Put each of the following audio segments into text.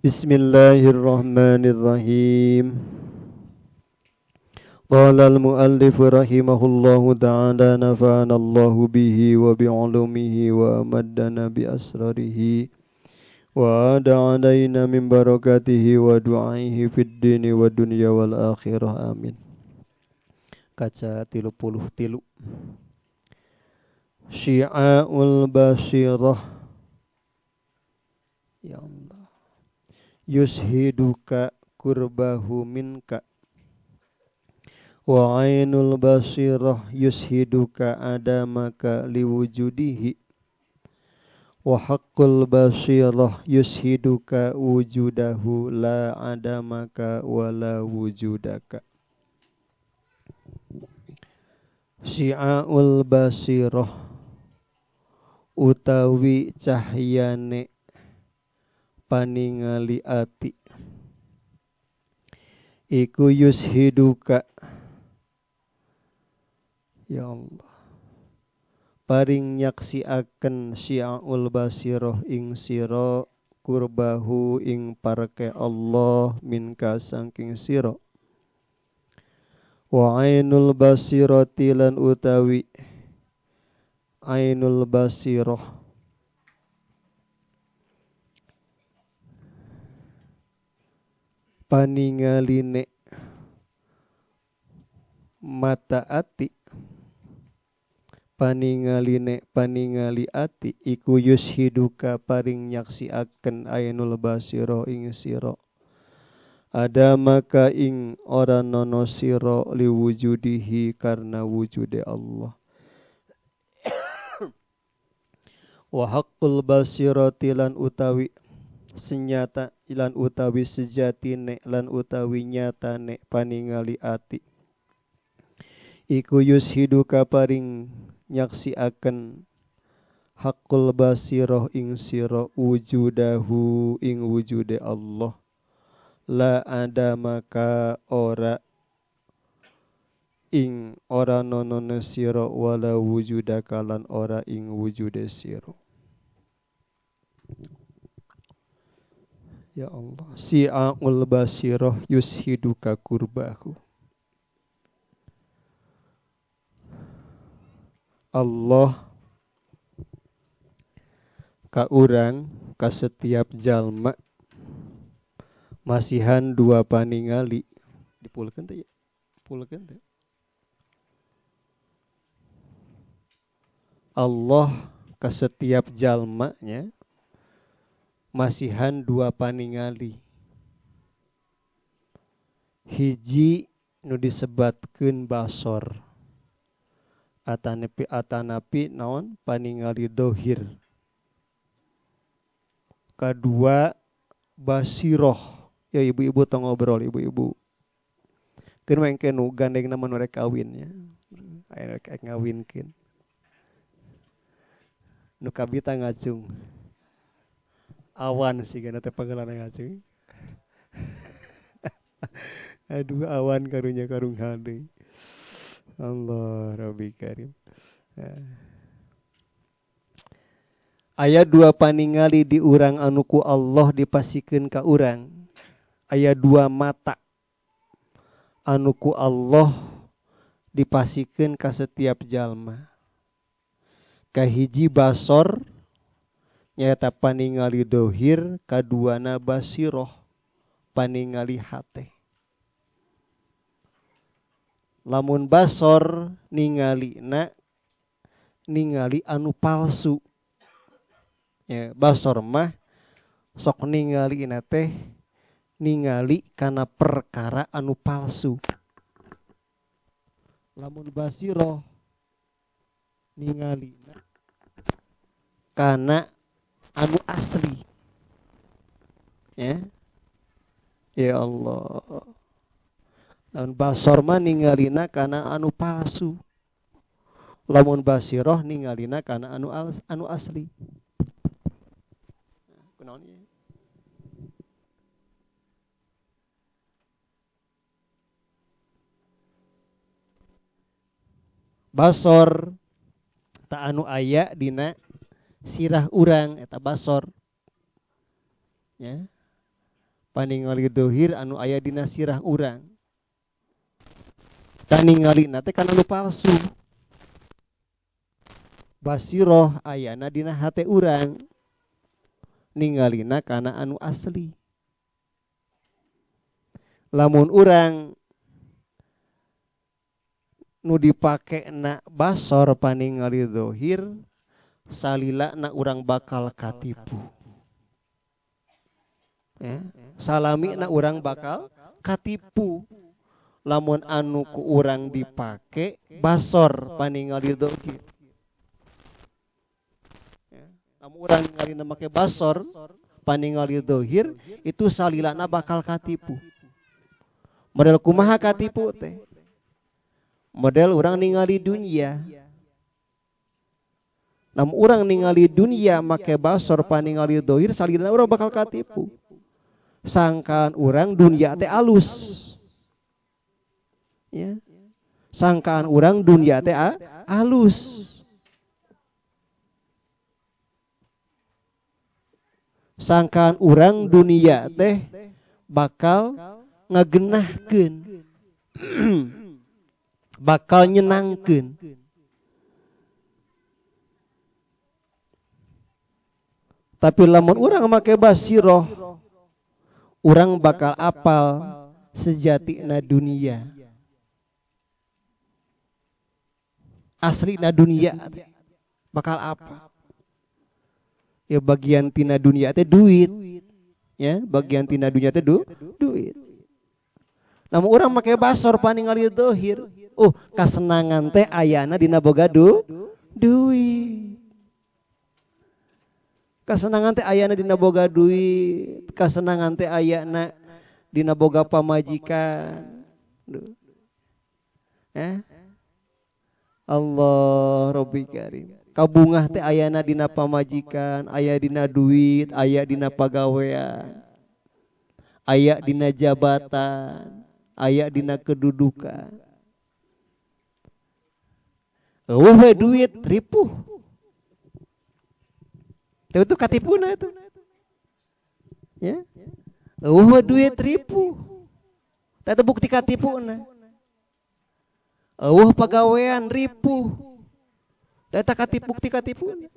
Bismillahirrahmanirrahim. Qala al-muallif rahimahullahu ta'ala nafa'ana Allahu bihi wa bi'ulumihi wa amaddana bi asrarihi wa ada alaina min barakatihi wa du'aihi fid dini wa dunya wal akhirah. Amin. Kaca 33. Syi'aul basirah. Ya Allah. Yushiduka kurbahu minka. Wa ainul basirah yushiduka adamaka liwujudihi. Wa haqqul basirah yushiduka wujudahu la adamaka wala wujudaka. Syi'aul basirah utawi cahyane paningali ati iku yushiduka. Ya Allah, paring nyaksiaken syi'aul basirah ing sira kurbahu ing parke Allah minka saking sira. Wa ainul basirati lan utawi ainul basirah paningaline mata ati, paningaline paningali ati iku yushiduka paring nyaksiaken ainul basira ing sira. Ada maka ing ora nono sira liwujudihi karena wujude Allah. Wa haqqul basirati lan utawi senyata lan utawi sejatine lan utawi nyatane paningali ati iku yushiduka paring nyaksiaken haqqul basirah ing sira wujudahu ing wujude Allah. La ada maka ora ing ora nonone sira wala wujudaka lan ora ing wujude sira. Ya Allah, si'aul basirah yushiduka kurbahu. Allah ka urang ka setiap jalma masihan dua paningali. Dipulkeun teh ya? Pulkeun teh. Allah ka setiap jalmanya masihan dua paningali. Hiji nu disebatkeun basor. Atanapi atanapi naon paningali dohir. Kadua basiroh. Ya ibu-ibu tong ngobrol ibu-ibu. Keun we engke nu gandengna mah nu rek kawin nya. Aya rek ngawinkeun. Nu kabita ngacung. Awan sigana teh pangelan ngacung. Aduh awan karunya karung hade. Allah Rabbi Karim. Aya dua paningali di urang anu ku Allah dipasikeun ka urang. Aya dua mata anu ku Allah dipasikeun ka setiap jalma. Kahiji basor nyaeta paningali dohir, kaduana basiroh paningali hate. Lamun basor ningali na ningali anu palsu. Ya, basor mah sok ningali na teh ningali kana perkara anu palsu. Lamun basiroh ningali na kana anu asli. Ya. Ya Allah. Lamun basor mah ningalina kana anu palsu. Lamun basiroh ningalina kana anu anu asli. Kunaon ieu? Basor ta anu aya dina sirah urang eta basor. Ya. Paningali dohir anu aya dina sirah urang. Kaningalina teh kana nu palsu. Basiroh ayana dina hate urang. Ningalina kana anu asli. Lamun urang nu dipake na basor paningali dohir, salila na urang bakal katipu. Ya, salami na urang bakal katipu. Lamun anu ku urang dipake basor paningali dohir. Ya, lamun urang ningalina make basor paningali dohir, itu salilana bakal katipu. Model kumaha katipu teh? Model urang ningali dunia. Namun urang ningali dunia make basor paningali dohir, salilana urang bakal katipu. Sangkaan urang dunia teh alus. Ya. Sangkaan urang dunia teh alus. Sangkaan urang dunia teh bakal ngagenahkeun. Bakal nyenangkeun. Tapi lamun urang make basiroh, urang bakal apal sejatina dunia. Aslina dunia bakal apa? Ya bagian tina dunia teh duit. Ya, bagian tina dunia teh duit. Namun urang make basor paningali dohir, kasenangan teh ayana dina boga duit. Kasenangan teh ayana dina boga duit, kasenangan teh ayana dina boga pamajikan. Allah Rabbi Karim. Kabungah teh ayana dina pamajikan, aya dina duit, aya dina pagawean, aya dina jabatan, aya dina kedudukan. Eueuh we duit ripuh. Itu katipuna itu. Ya. Eueuh duit ripuh. Eta bukti katipuna. Eueuh pagawean ripuh. Eta bukti katipuna.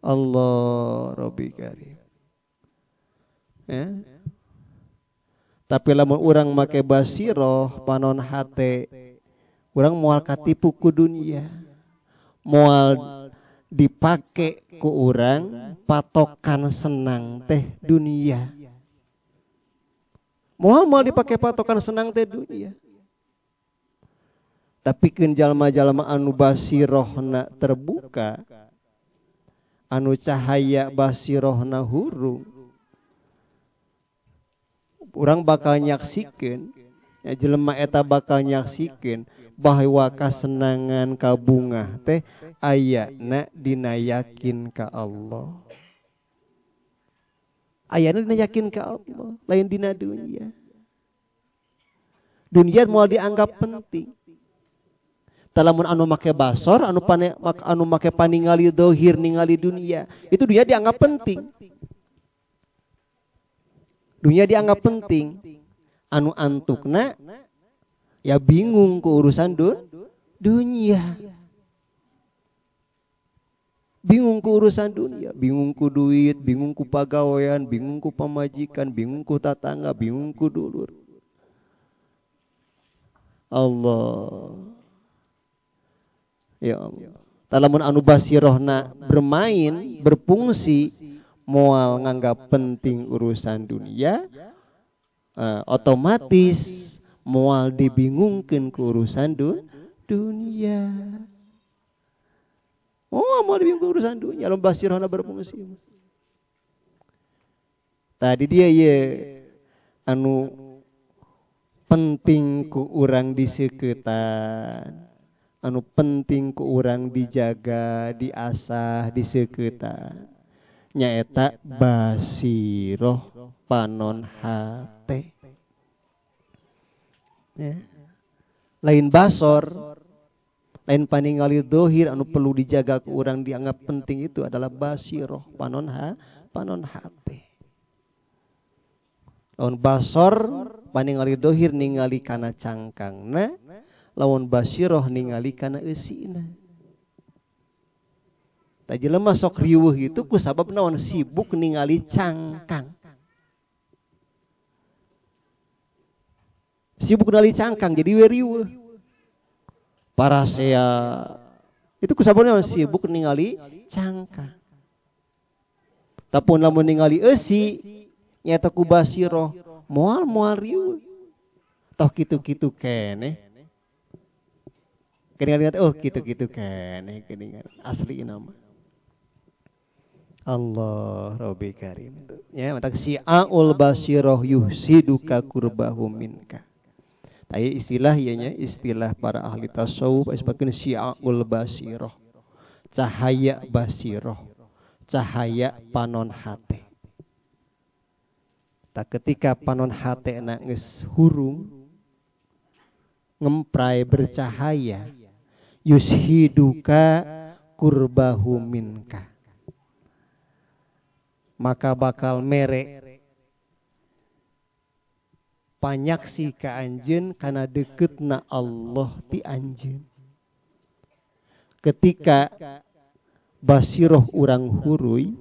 Allah Rabbi Karim. Ya. Tapi lamun urang make basiroh panon hate, urang moal katipu ku dunia. Moal dipake ku urang patokan senang teh dunia. Moal dipake patokan senang teh dunia. Tapi keun jalma-jalma anu basirohna terbuka, anu cahaya basirohna hurung, urang bakal nyaksikeun, ya, jelema eta bakal nyaksikeun bahwa kasenangan kabungah teh ayana dina yakin ka Allah. Ayana dina yakin ka Allah, lain dina dunia. Dunia moal dianggap penting. Talamun anu make basor, anu make paningali dohir ningali dunia, itu dunia dianggap penting. Dunia dianggap penting. Anu antukna ya bingung ke urusan dunia. Bingung ke urusan dunia, bingung ku duit, bingung ku pagawean, bingung ku pamajikan, bingung ku tatangga, bingung ku dulur. Allah. Ya Allah. Talamun anu basirohna bermain, berfungsi, moal nganggap penting urusan dunia, otomatis moal dibingungkeun ke urusan dunia. Oh, moal dibingungkeun urusan dunia, lamun basirohna berfungsi. Tadi dia ye anu penting ku urang diseuketan, anu penting ku urang dijaga, diasah, diseuketan, nyaeta basiroh panon hate. Ya. Lain basor, lain paningali dohir anu perlu dijaga ku urang dianggap penting itu adalah basiroh panon Panon hate. Lamun basor paningali dohir ningali kana cangkangna, lamun basiroh ningali kana eusina. Tah jelema sok riweuh itu ku sabab naon? Sibuk ningali cangkang. Sibuk ningali cangkang jadi we riweuh. Parasea itu ku sabab naon? Sibuk ningali cangkang. Tapi lamun ningali eusi nyaeta ku basiroh moal riweuh. Toh kitu-kitu keneh. Keningan oh kitu-kitu keneh keningan asli nama. Allah Rabbi Karim. Ya, matak si'aul basiroh yuhsiduka kurbahu minka. Tapi istilah ieu nya istilah para ahli tasawuf disebutkeun si'aul basiroh. Cahaya basiroh, cahaya panon hate. Tak ketika panon hate na geus hurung ngemprai bercahaya, yushiduka kurbahu minka. Maka bakal mere panyaksi ka anjeun kana deketna Allah ti anjeun. Ketika basiroh urang huruy,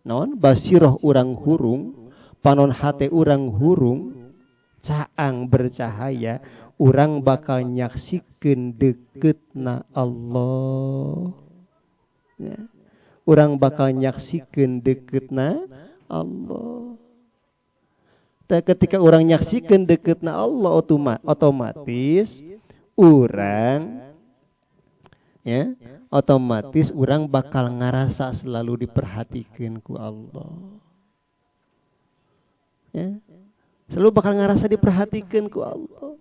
naon? Basiroh urang hurung, panon hate urang hurung, caang bercahaya, urang bakal nyaksikeun deketna Allah. Ya. Urang bakal nyaksikeun deketna Allah. Ketika orang nyaksikeun deketna Allah, otomatis urang ya, otomatis urang bakal ngarasa selalu diperhatikeun ku Allah. Ya. Selalu bakal ngarasa diperhatikeun ku Allah.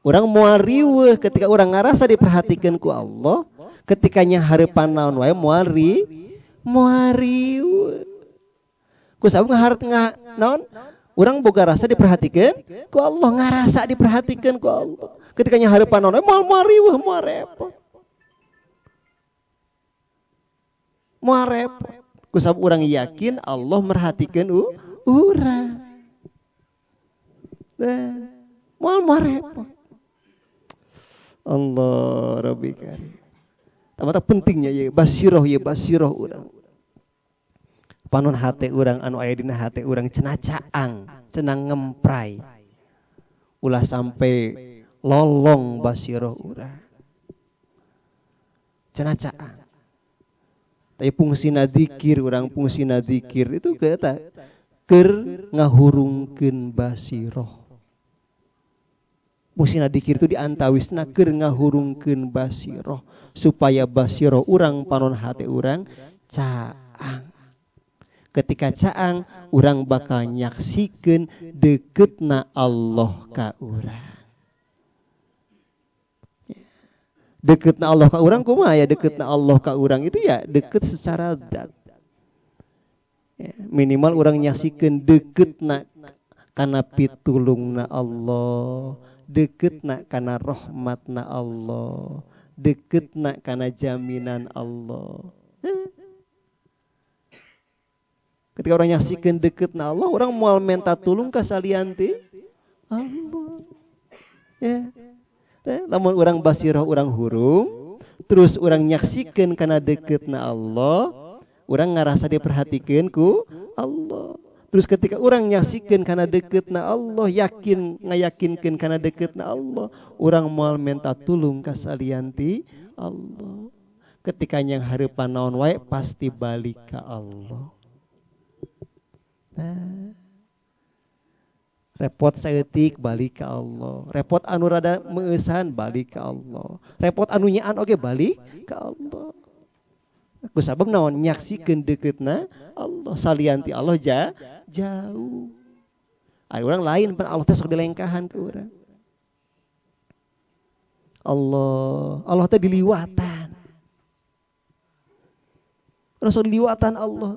Urang moal riweuh ketika urang ngarasa diperhatikeun ku Allah, ketika nyaharipan naon wae moal riweuh. Ku sabab ngaharep naon? Urang boga rasa diperhatikeun ku Allah, ngarasa diperhatikeun ku Allah. Ketika nyaharipan naon wae moal riweuh, moal repot. Moal repot. Ku sabab urang yakin Allah merhatikeun urang. Nah, moal repot. Allah Rabbi Karim. Tamata pentingnya ya basiroh urang. Panon hate urang anu aya dina hate urang cenah caang, cenah ngemprai. Ulah sampai lolong basiroh urang. Cenah caang. Tapi fungsina zikir urang, fungsina zikir itu eta keur ngahurungkeun basiroh. Fungsina dzikir itu diantawisna keur ngahurungkeun basiroh supaya basiroh urang panon hate urang caang. Ketika caang urang bakal nyaksikeun deketna Allah ka urang. Deketna Allah ka urang kumaha ya? Deketna Allah ka urang itu ya deket secara zat. Ya, minimal urang nyaksikeun deketna kana pitulungna Allah, deketna kana rahmatna Allah, deketna kana jaminan Allah. Ketika orang nyaksikeun deketna Allah, orang moal menta tulung ka salian ti Allah. Ya. Lamun urang basiroh urang hurung, terus urang nyaksikeun kana deketna Allah, urang ngarasa diperhatikeun ku Allah. Terus ketika orang nyaksikeun kana deketna Allah, yakin ngayakinkeun kana deketna Allah, urang moal menta tulung ka salian ti Allah. Ketika nyang hareupan naon wae pasti balik ka Allah. Nah, repot saeutik balik ka Allah, repot anu rada meueusan balik ka Allah, repot anu nyaan oge balik ka Allah. Ku sabab naon? Nyaksikeun deketna Allah, salian ti Allah jauh. Ari urang lain pan Allah teh sok dilengkahan ke urang. Allah teh diliwatan. Urang sok diliwatan Allah.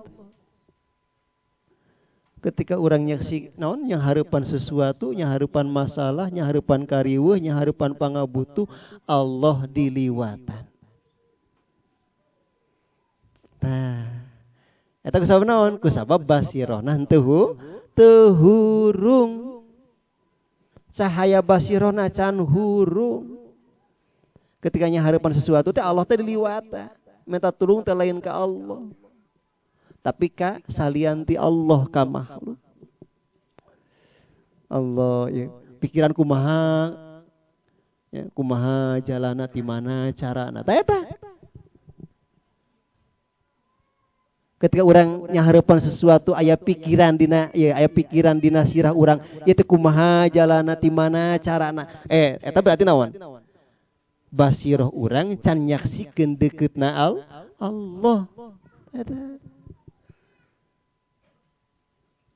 Ketika orang nyaksi naon yang harapan sesuatu, yang harapan masalah, yang harapan kariweuh, yang harapan pangabutuh, Allah diliwatan. Nah, Eta kusabab naon? Kusabab basirohna teu hurung. Cahaya basirohna can hurung. Ketika nyaharepan sesuatu teh Allah teh diliwata. Minta tulung teh lain ka Allah. Tapi ka salian ti Allah ka makhluk. Allah ya. Pikiran kumaha ya, kumaha jalana ti mana carana. Tah eta. Ketika orang nyaharepan sesuatu aya pikiran dina ya, aya pikiran dina sirah urang ieu teh kumaha jalana ti mana carana. Eta berarti naon? Basiroh urang can nyaksikeun deukeutna Allah. Eta.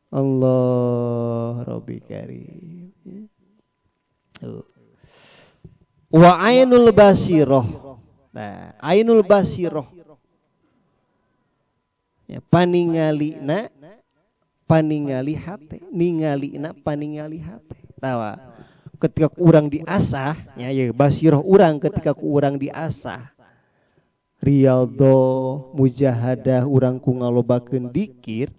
Allah Rabbi Karim. Wa ainul basiroh. Nah, ainul basiroh. Ya, paningalina paningali hate, ningalina paningali hate. Tawa. Ketika urang diasah, ya, ya basiroh urang ketika ku urang diasah. Riyadhah, mujahadah urang ku ngalobakeun dikir.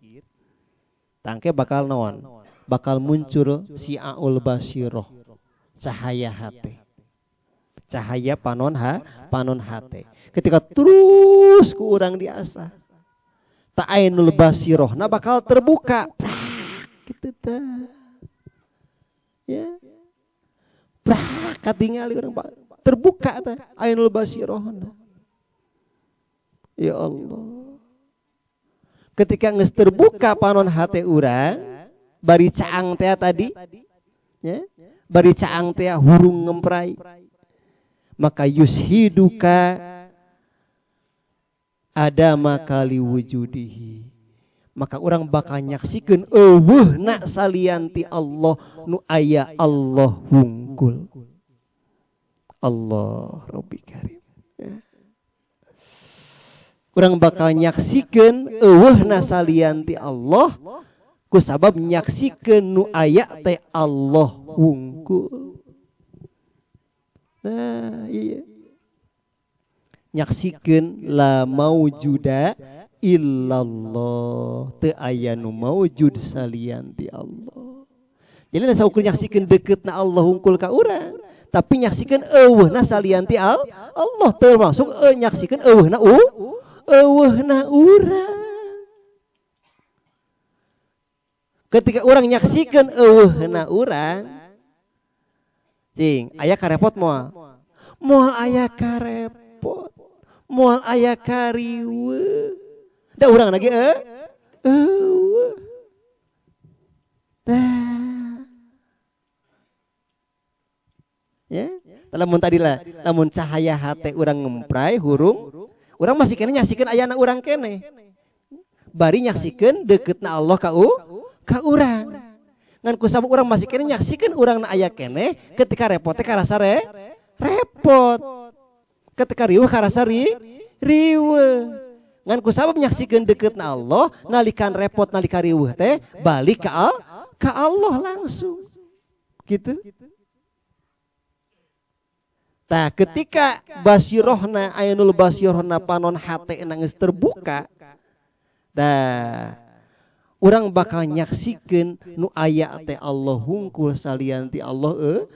Tangke bakal naon? Bakal muncul si'aul basiroh, cahaya hati. Cahaya panon panon hati. Ketika terus ku urang diasah, ta'ainul basiroh na bakal terbuka. Prak, gitu ta. Ya. Prak katingali urang terbuka ta ainul basiroh na. Ya Allah. Ketika geus terbuka panon hate urang, bari caang teh tadi, ya, bari caang teh hurung ngemprai, maka yushiduka ada makali wujudihi. Maka urang bakal nyaksikeun euweuhna salian ti Allah nu aya Allah hungkul. Allah Rabbi Karim. Ya. Urang bakal nyaksikeun euweuhna salian ti Allah kusabab nyaksikeun nu aya teh Allah wungkul. Nah, iya. Nyaksikeun la maujuda illallah, teu aya nu maujud salian ti Allah. Jadi lain saukur nyaksikeun deukeutna Allah wungkul ka urang, tapi nyaksikeun euweuhna salian ti Allah, termasuk nyaksikeun euweuhna euweuhna urang. Ketika urang nyaksikeun euweuhna urang, cing, aya karepot moal? Moal aya karepot. Moal aya kariweuh. Da urang lagi euweuh. Tah. Ya, lamun tadi lah, lamun cahaya hate urang ngemprai hurung, urang masih kene nyaksikeun ayana urang kene. Bari nyaksikeun deukeutna Allah ka urang. Ngan kusabab urang masih kene nyaksikeun urangna aya kene, ketika repot teh karasa repot. Ketika riweuh karasa riweuh. Ngan kusabab nyaksikeun deukeutna Allah, nalikan repot nalika riweuh teh balik ka Allah langsung. Gitu. Nah, ketika basirohna ainul basirohna panon hate geus terbuka, nah urang bakal nyaksikeun nu aya teh Allah hungkul salian ti Allah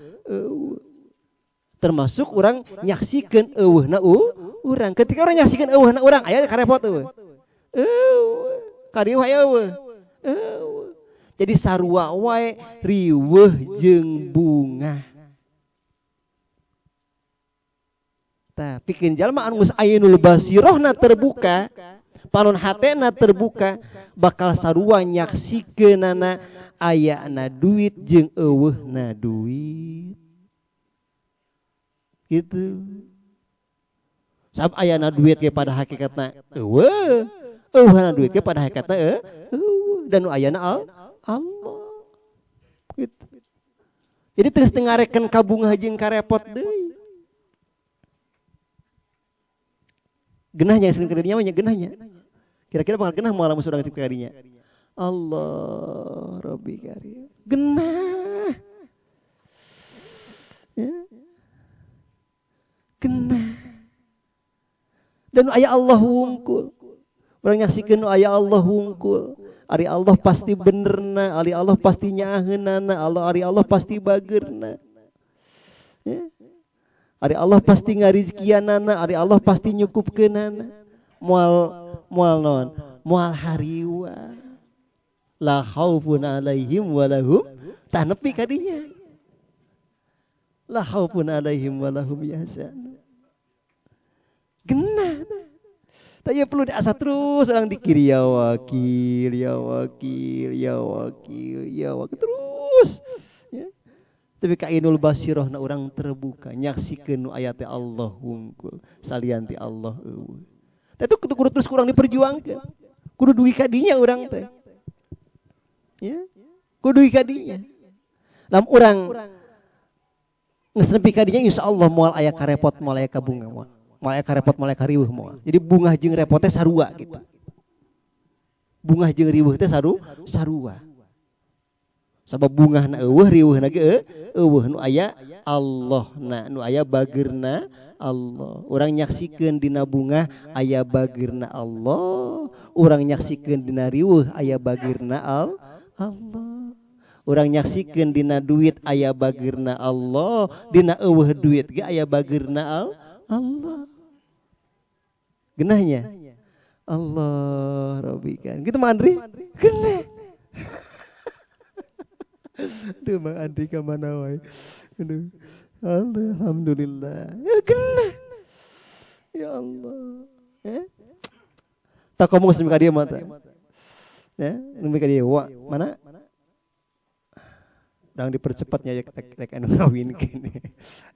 termasuk urang nyaksikeun euweuhna urang. Ketika urang nyaksikeun euweuhna urang, aya karepot euweuh. Euweuh, kariweuh aya euweuh. Euweuh. Jadi sarua wae riweuh jeung bungah. Tah, pikeun jalma anu geus ainul basirohna terbuka, panon hatena terbuka, bakal sarua nyaksikeunana ayana duit jeung euweuhna duit. Gitu. Sabab ayana duit ge pada hakikatna euweuh, euweuhna duit ge pada hakikatna euweuh, dan nu ayana Allah. Gitu. Jadi terus teu ngareken ka bungah jeung karepot deui. Genahnya sering kadinya mah genahnya. Kira-kira bakal genah moal lamun urang cek kadinya. Allah Rabbi Karim. Genah. Ya. Genah. Dan aya Allah wungkul. Urang nyaksikeun nu aya Allah hungkul. Ari Allah pasti benerna, ari Allah pasti nyaaheunana, Allah ari Allah pasti bageurna. Ya. Ari Allah pasti ngarizkianana, ari Allah pasti nyukupkeunana. Moal moal naon? Moal hariwa. La khaufun alaihim walahum tah nepi ka dinya. La khaufun alaihim walahum yahzanun. Genah. Tapi ya perlu diasah terus orang dikir ya wakil, ya wakil, ya wakil, ya wakil terus. Ya. Tapi kainul basiroh na orang terbuka nyaksikeun nu aya teh Allah hungkul, salian ti Allah eueuh. Tah itu kudu terus kurang diperjuangkeun. Kudu dugi ka dinya urang teh. Ya. Kudu dugi ka dinya. Lamun urang geus nepi ka dinya insyaallah moal aya karepot, moal aya kabunga moal. Moal aya karepot, moal aya kariweuh moal. Jadi bungah jeung repot teh sarua gitu. Bungah jeung riweuh teh sarua. Sabab bungahna eueuh, riweuhna ge eueuh, nu aya Allahna, nu aya bageurna Allah. Urang nyaksikeun dina bungah aya bageurna Allah, urang nyaksikeun dina riweuh aya bageurna Allah. Urang nyaksikeun dina duit aya bageurna Allah, dina eueuh duit ge aya bageurna Allah. Genahnya Allah Rabbikan. Gitu Mang Andri? Genah. Aduh Mang Andri ka mana wae. Aduh. Alhamdulillah. Ya genah. Ya Allah. Ya. Tak ngomong geus ka dieu mah teh. Ya, nembe ka dieu wa mana? Urang dipercepatnya ya rek anu kawin kene.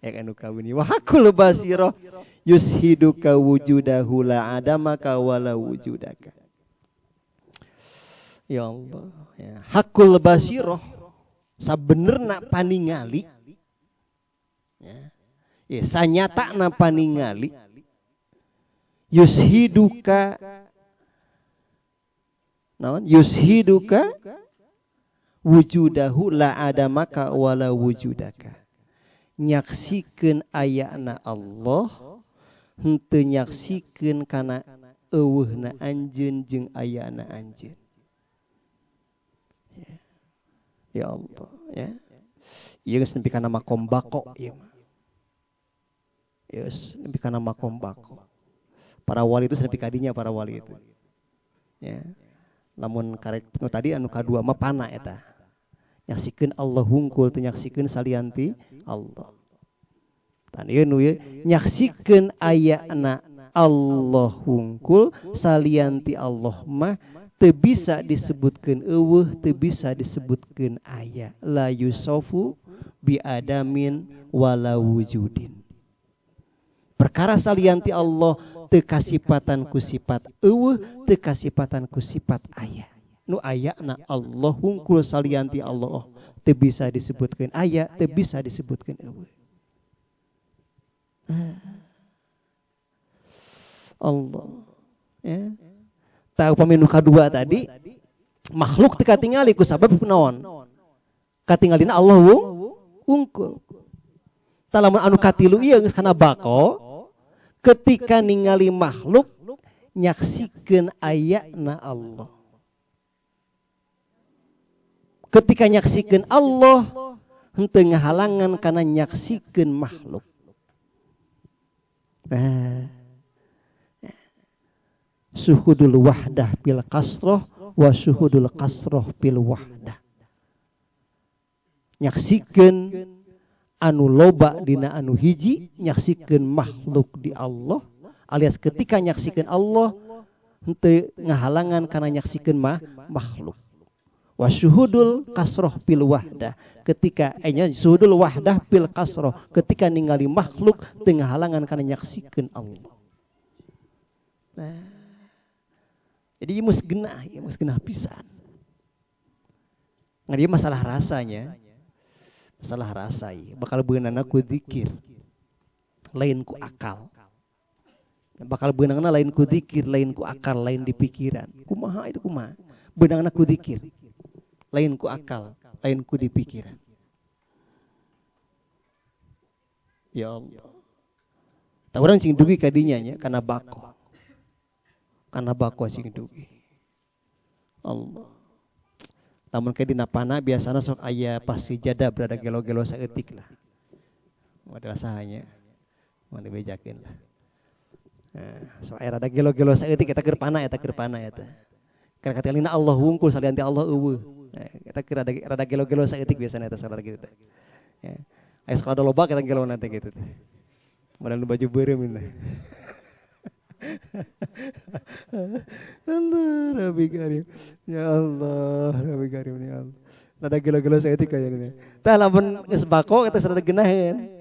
Rek anu kawin. Wa hakul basirah yushiduka wujudahu la adamaka wala wujudaka. Ya Allah, ya. Hakul basirah sabenerna paningali. Ya. Ya, sanyatana paningali yushiduka naon? Yushiduka wujudahu la adamaka wala wujudaka. Nyaksikeun ayana Allah henteu nyaksikeun kana eueuhna anjeun jeung ayana anjeun. Ya. Ya Allah, ya. Ieu geus nepi kana makom bako ieu mah. Geus nepi kana makom bako. Para wali itu nepi ka dinya para wali itu. Ya. Lamun karek nu tadi anu kadua mah pana eta. Nyaksikeun Allah hungkul teu nyaksikeun salianti Allah. Tan ieu nu ieu nyaksikeun ayana Allah hungkul salianti Allah mah teu bisa disebutkeun eueuh, teu bisa disebutkeun aya. La yusofu bi adamin wala wujudin. Perkara salianti Allah teu kasipatan ku sifat eueuh, teu kasipatan ku sifat aya. Nu ayana Allah hungkul salianti Allah teu bisa disebutkeun aya, teu bisa disebutkeun eueuh. Allah. Ya. Tahu paminu kadua tadi makhluk teu katingali ku sabab naon? Katingalina Allah hungkul. Tah lamun anu katilu ieu geus kana bako ketika ningali makhluk nyaksikeun ayana Allah. Ketika nyaksikeun Allah henteu ngahalangan kana nyaksikeun makhluk. Nah, suhudul wahdah bil kasroh wa suhudul kasroh bil wahdah. Nyaksikeun anu loba dina anu hiji, nyaksikeun makhluk di Allah, alias ketika nyaksikeun Allah henteu ngahalangan kana nyaksikeun makhluk. Wa syuhudul kasroh bil wahdah, ketika syuhudul wahdah bil kasroh, ketika ningali makhluk teu ngahalangan kana nyaksikeun Allah. Nah, jadi ieu geus genah pisan. Ngan ieu masalah rasanya. Masalah rasa ieu bakal beunangna ku zikir, lain ku akal. Bakal beunangna lain ku zikir, lain ku akal, lain di pikiran. Kumaha itu kumaha? Beunangna ku zikir, lain ku akal, lain ku di pikiran. Ya Allah. Tah urang cing dugi ka dinya nya kana bako. Kana bako sing dugi. Allah. Lamun ke dina pana biasana sok aya pasti jada berada gelo-gelo saeutik lah. Model sahanya. Mau dibejakeun lah. Nah, sok aya rada gelo-gelo saeutik eta keur pana eta keur pana eta. Keur katingalina Allah wungkul salian ti Allah eueuh. Nah, eta keur rada gelo-gelo saeutik biasana eta salah gitu teh. Ya. Aya sok rada loba kita gelo nanti gitu teh. Model baju beureum ini. Allah Rabbi Karim. Ya Allah Rabbi Karim ya Allah. Rada gelo-gelo saeutik kayaknya. Tah lamun geus bako eta rada geunaheun.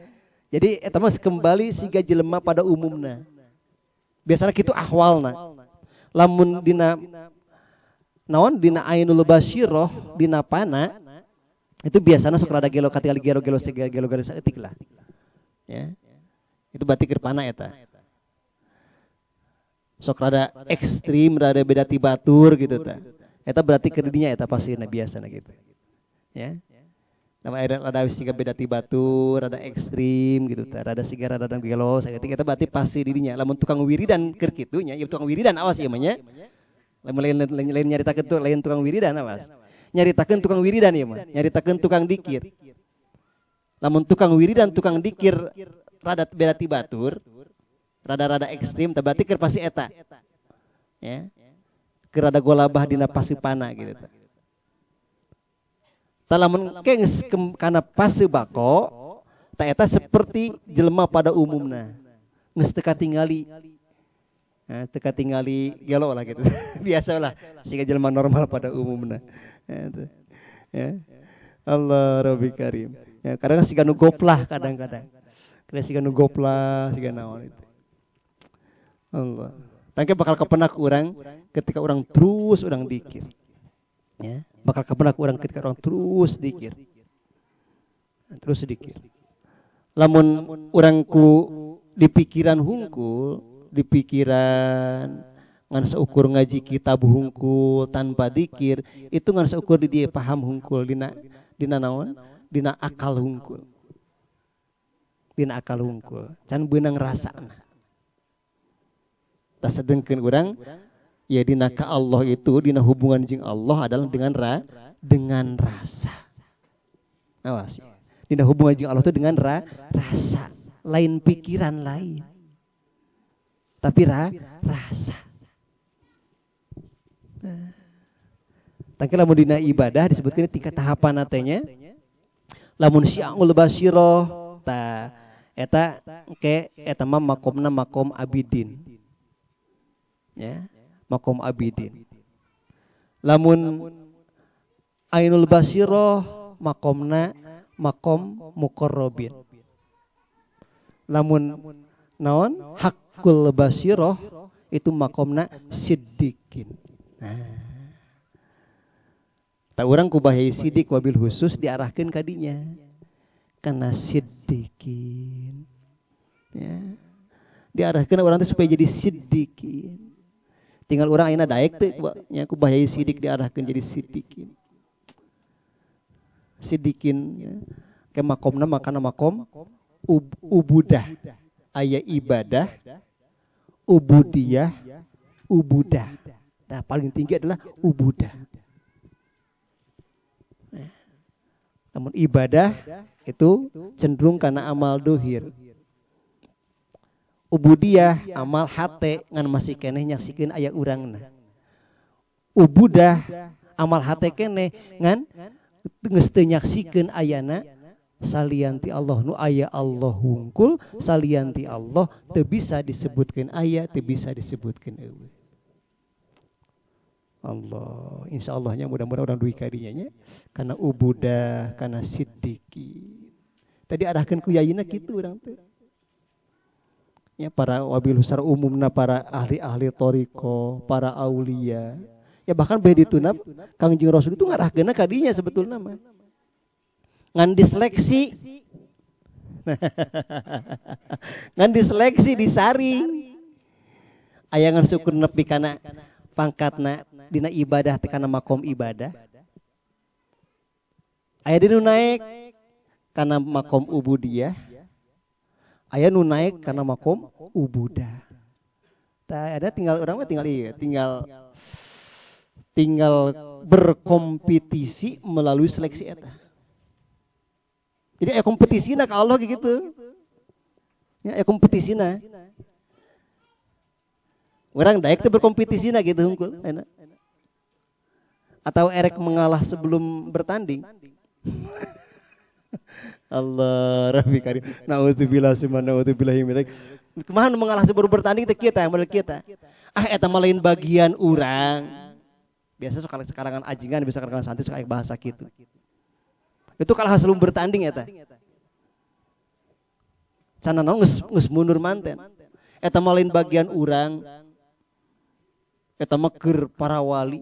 Jadi eta mah kembali siga jelema pada umumna. Biasana kitu ahwalna. Lamun dina naon dina ainul basiroh dina pana itu biasana sok rada gelo katingali gelo-gelo siga gelo-gelo saeutik lah. Ya. Itu berarti keur pana eta. Sok rada ekstrim, rada beda ti batur gitu ta. Eta berarti keur dinya eta pasirna biasana gitu. Ya. Nama rada siga beda ti batur, rada ekstrim gitu ta, rada siga rada gelo saeutik eta berarti pasti didinya. Lamun tukang wiridan keur kitu nya, ieu tukang wiridan awas ieu mah nya. Lamun lain nyaritakeun tuh lain tukang wiridan awas. Nyaritakeun tukang wiridan ieu mah, nyaritakeun tukang dikir. Lamun tukang wiridan, tukang dikir rada beda ti batur, rada-rada ekstrim, tah berarti keur pasti eta. Ya. Keur rada golabah dina pasipana gitu ta. Tah lamun geus kana pase bako, tah eta seperti jelema pada umumna. Geus teu katingali. Nah, teu katingali gelo lah gitu. Biasalah siga jelema normal pada umumna. Ya. Allah Rabbi Karim. Ya, kadang siga nu goplah kadang-kadang. Kadang siga nu goplah siga naon itu. Allah. Tangke bakal kepenak orang ketika orang terus orang dikir. Ya, bakal kepenak orang ketika orang terus dikir. Terus dikir. Lamun orang ku di pikiran hungkul, di pikiran ngan seukur ngaji kitab hungkul tanpa dikir, itu ngan seukur di dia paham hungkul dina dina naon? Dina akal hungkul. Dina akal hungkul. Can beunang rasana. Tah sedengkeun urang ya dina ka Allah itu dina hubungan jeung Allah adalah dengan dengan rasa. Awas. Dina hubungan jeung Allah itu dengan rasa, lain pikiran lain. Tapi rasa. Nah. Tangke lamun dina ibadah disebutkeun tingkat tahapan atenya. Lamun syi'ul basiroh ta eta ke eta mah makomna makom abidin. Ya, makom abidin. Lamun ainul basiroh makomna makom muqarrabin. Lamun naon hakul basiroh itu makomna siddiqin. Nah, tak urang ku bahaya sidik wabil khusus diarahkeun ka dinya kana siddiqin. Ya. Diarahkeun urang teh supaya jadi siddiqin. Tinggal urang ayeuna daek teu nya ku bahaya sidik diarahkeun jadi siddiqin. Siddiqin ya. Ke makomna makana makom ubudah. Aya ibadah, ubudiyah, ubudah. Nah, paling tinggi adalah ubudah. Nah, namun ibadah itu cenderung karena amal dohir. Ubudiyah amal hate ngan masih keneh nyaksikeun aya urangna. Ubudah amal hate keneh ngan geus teu nyaksikeun ayana salian ti Allah nu aya Allah hungkul, salian ti Allah teu bisa disebutkeun aya, teu bisa disebutkeun eueuh. Allah, insyaallah mudah-mudahan urang duwi ka dinya nya kana ubudah, kana siddiqi. Tadi arahkeun ku yayina kitu urang teh. Ya para wabil husar umumna para ahli-ahli toriko, para aulia. Ya bahkan beh dituna Kangjeng Rasul itu ngarahkeunna ka dinya sebetulna mah. Ngan diseleksi. Ngan diseleksi disaring. Aya ngan syukur nepi kana pangkatna dina ibadah teh kana makom ibadah. Aya dinu naik kana makom ubudiyah. Aya nu naik kana makom ubudah. Ada tinggal urang mah tinggal iya, tinggal berkompetisi melalui seleksi eta. Jadi aya kompetisina ka Allah gitu. Ya aya kompetisina. Urang daek teh berkompetisina gitu hungkul, enak. Atau erek mengalah sebelum bertanding. Allah Rabbi karim. Nauzubillah summa naudzubillahi min dzalik. Kumaha nu mengalah sebelum bertanding teh kieu tah model kieu tah. Ah eta mah lain bagian urang. Biasa sok kalangan ajingan, bisa kalangan santri sok aya bahasa kitu. Itu kalah sebelum bertanding eta. Can naon geus mundur manten. Eta mah lain bagian urang. Eta mah keur para wali.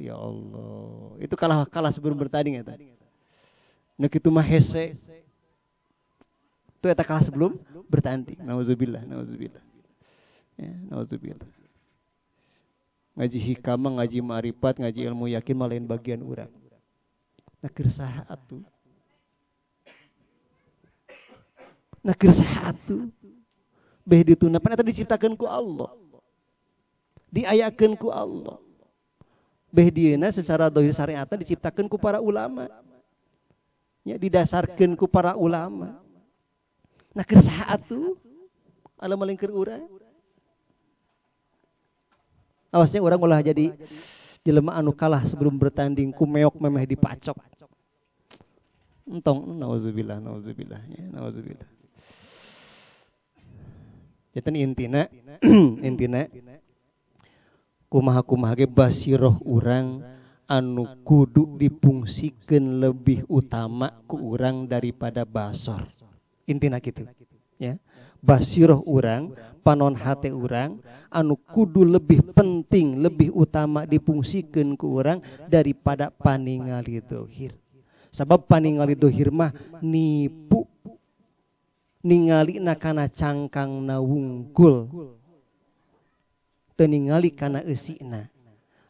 Ya Allah. Itu kalah sebelum bertanding eta. Nu kitu mah hese. Itu eta kalah sebelum bertanding. Nauzubillah, nauzubillah. Ya, nauzubillah. Ngaji hikam, ngaji ma'rifat, ngaji ilmu yakin mah lain bagian urang. Nah keur saha atuh? Nah keur saha atuh? Beh dituna pan eta diciptakeun ku Allah. Diayakeun ku Allah. Beh dieuna secara dohir syariatna diciptakeun ku para ulama. Ya didasarkeun ku para ulama. Nah keur saha atuh? Ala maling keur urang. Awasnya urang ulah jadi jelema anu kalah sebelum bertanding ku meok memeh dipacok. Entong nauzubillah, nauzubillah, ya nauzubillah. Jadi intina intina kumaha-kumaha ge basiroh urang anu kudu dipungsikeun lebih utama ku urang daripada basor. Intina kitu, ya. Basiroh urang, panon hate urang anu kudu lebih penting, lebih utama dipungsikeun ku urang daripada paningali dohir. Sabab paningali dohir mah nipu. Ningalina kana cangkangna wungkul. Teu ningali kana eusina.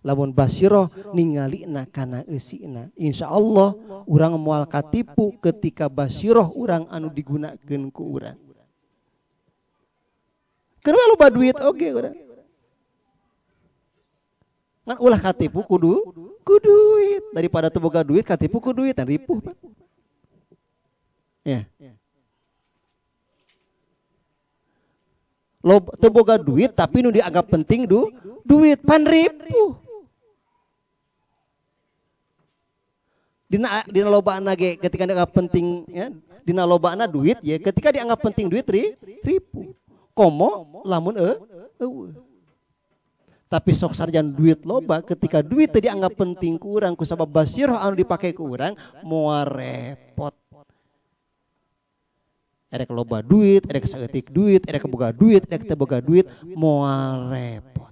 Lamun basiroh ningalina kana eusina. Insyaallah urang moal katipu ketika basiroh urang anu digunakeun ku urang. Keur loba duit oge urang. Ngan ulah katipu kudu ku duit, daripada teu boga duit katipu ku duit ripuh. Ya. Loba teu boga duit tapi nu dianggap penting duit pan ripuh. Dina lobaana ge ketika dianggap penting ya, dina lobaana duit ya ketika dianggap penting duit ripuh. Komo lamun eueuh. Tapi sok sarjan duit loba ketika duit teu dianggap penting ku urang ku sabab basiroh anu dipake ku urang moal repot. Erek loba duit, erek saeutik duit, erek boga duit, erek teu boga duit moal repot.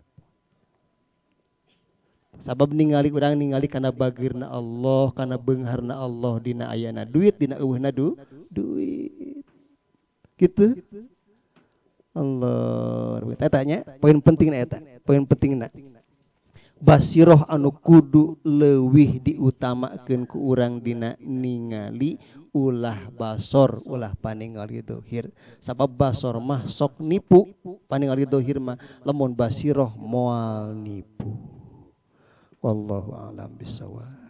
Sabab ningali urang ningali kana bageurna Allah, kana beungharna Allah dina ayana duit, dina eueuhna duit. Gitu. Allah, eta nya poin pentingna eta, poin pentingna. Basiroh anu kudu leuwih diutamakeun ku urang dina ningali ulah basor, ulah paningali dohir. Sabab basor mah sok nipu, paningali dohir mah lamun basiroh moal nipu. Wallahu a'lam bissawab.